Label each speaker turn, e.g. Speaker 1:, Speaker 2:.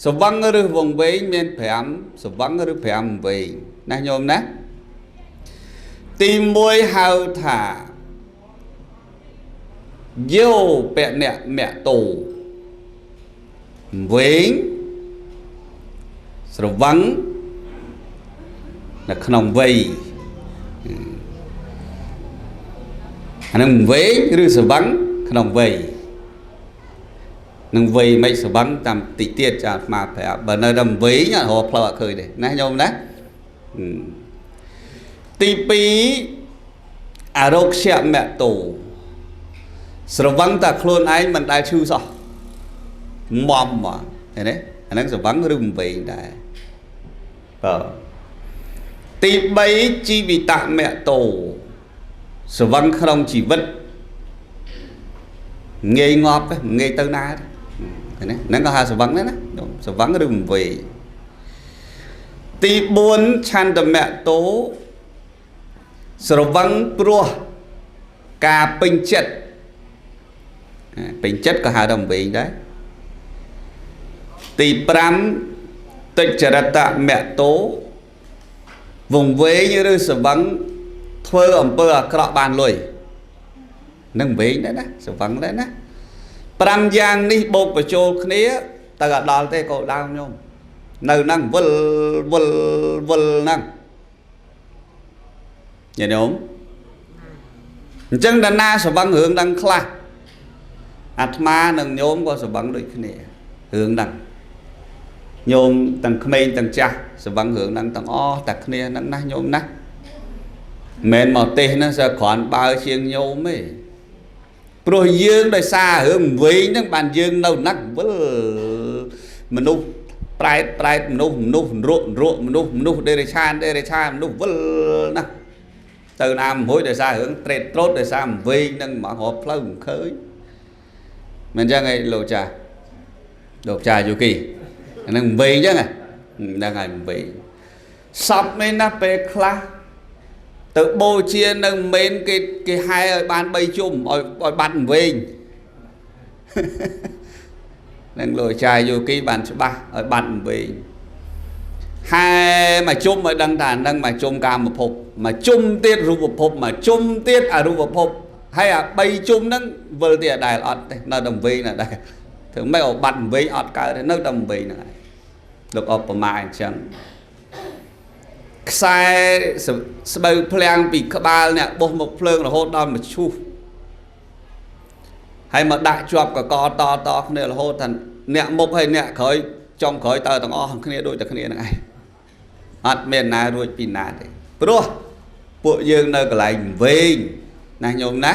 Speaker 1: ស្រវឹងឬវង្វេងមាន5ស្រវឹងឬ5វែងណាញោមណាទី1ហៅថាយោពនមតោវែងស្រវឹងនៅក្នុងវ័យអានឹងវែងឬស្រវឹងក្នុងវ័យនឹងវ័យមិនស្រវឹងតាមតិចទៀតចាអាត្មាប្រាប់បើនៅតែវែងអត់រកផ្លូវអត់ឃើញទេណាញោមណាទី2អរោគមតោស្រវឹងតែខ្លួនឯងមិនដែលឈឺសោះមមមកឃើញទេអាហ្នឹងស្រវឹងឬវែងដែរបាទទី3ជីវិតមតោស្រវឹងក្នុងជីវិតងាយងាប់ងាយទៅណាទេណាហ្នឹងក៏ហៅស្រវឹងដែរណាស្រវឹងឬវែងទី4ឆន្ទមតោស្រវឹងព្រោះការពេញចិត្តពេញចិត្តក៏ហៅថាវែងដែរទី5តិចរិតមតោវង្វេងឬស្រវឹងធ្វើអំពើអាក្រក់បានលុយនឹងវែងដែរណាស្រវឹងដែរណា5យ៉ាងនេះបូកបញ្ចូលគ្នាទៅអត់ដល់ទេកូនដើមញោមនៅហ្នឹងវិលវិលវិលហ្នឹងញាតិញោមអញ្ចឹងដល់ណាស្រវឹងរឿងហ្នឹងខ្លះអាត្មានិងញោមក៏ស្រវឹងដូចគ្នារឿងហ្នឹងញោមទាំងក្មេងទាំងចាស់ស្រវឹងរឿងហ្នឹងទាំងអស់តែគ្នាហ្នឹងណាញោមណាមិនមែនមកទេសហ្នឹងសើគ្រាន់បើជាងញោមទេព្រោះយើងដោយសាររឿងវែងហ្នឹងបានយើងនៅណាស់វិលមនុស្សប្រែតប្រែតមនុស្សមនុស្សរក់រក់មនុស្សមនុស្សដេរឆានដេរឆានមនុស្សវិលណាស់ទៅណាមួយដោយសាររឿងត្រេតត្រោតដោយសារវែងហ្នឹងមករកផ្លូវមិនឃើញមិនអញ្ចឹងឯងលោកចាស់លោកចាស់យោគីអាហ្នឹងវែងអញ្ចឹងហ្នឹងហើយវែងសពមែនណាពេលខ្លះទៅបូជានៅមេនគេគេហែឲ្យបាន3ជុំឲ្យឲ្យបាត់វែងនឹងលោកចាយយោគីបានច្បាស់ឲ្យបាត់វែងហែមកជុំឲ្យដឹងថានឹងមកជុំកាមភពមកជុំទៀតរូបភពមកជុំទៀតអរូបភពហើយអា3ជុំហ្នឹងវិលទៀតអដែលអត់ទេនៅតែវែងណាដែរធ្វើម៉េចឲ្យបាត់វែងអត់កើតទេនៅតែវែងហ្នឹងឯងលោកឧបមាអញ្ចឹងខ្សែស្បូវភ្លាំងពីក្បាលអ្នកបោះមកភ្លើងរហូតដល់មឈូសហើយមកដាក់ជាប់កកតតគ្នារហូតថាអ្នកមុខហើយអ្នកក្រោយចុងក្រោយតើទាំងអស់គ្នាដូចតែគ្នាហ្នឹងឯងអត់មានណារួចពីណាទេព្រោះពួកយើងនៅកន្លែងវែងណាញោមណា